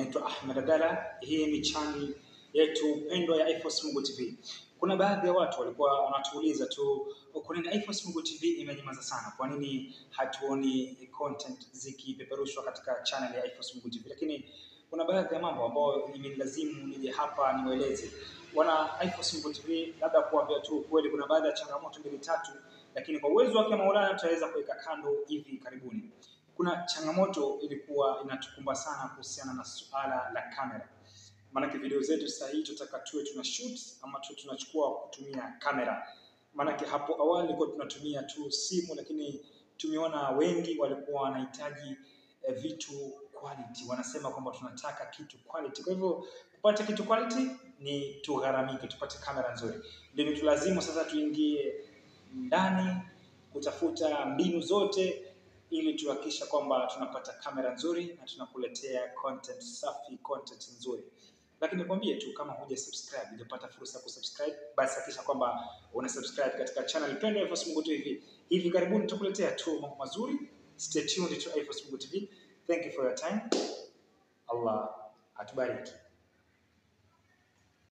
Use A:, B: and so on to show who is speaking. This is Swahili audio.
A: Naitwa Ahmed Abdalla. Hii ni channel yetu pendwa ya iForce Mungu TV. Kuna baadhi ya watu walikuwa wanatuuliza tu, kwa nini iForce Mungu TV imenyamaza sana? Kwa nini hatuoni content zikipeperushwa katika channel ya iForce Mungu TV? Lakini kuna baadhi ya mambo ambayo imenilazimu nije hapa niwaeleze wana iForce Mungu TV, labda kuambia tu ukweli, kuna baadhi ya changamoto mbili tatu, lakini kwa uwezo wake Maulana tutaweza kuweka kando hivi karibuni. Kuna changamoto ilikuwa inatukumba sana kuhusiana na suala la kamera. Maanake video zetu sasa hii tutaka tuwe tuna shoot ama tuwe tunachukua kutumia kamera. Maanake hapo awali ilikuwa tunatumia tu simu, lakini tumeona wengi walikuwa wanahitaji vitu quality, wanasema kwamba tunataka kitu quality. Kwa hivyo kupata kitu quality ni tugharamike, tupate kamera nzuri. Ndio tulazimu sasa tuingie ndani kutafuta mbinu zote ili tuhakikisha kwamba tunapata kamera nzuri na tunakuletea content safi, content nzuri. Lakini nikwambie tu, kama huja subscribe, hujapata fursa ya kusubscribe, basi hakikisha kwamba una subscribe katika channel pendwa ya iForce Mungu TV. Hivi karibuni tutakuletea tu mambo mazuri. Stay tuned to iForce Mungu TV. Thank you for your time. Allah atubariki.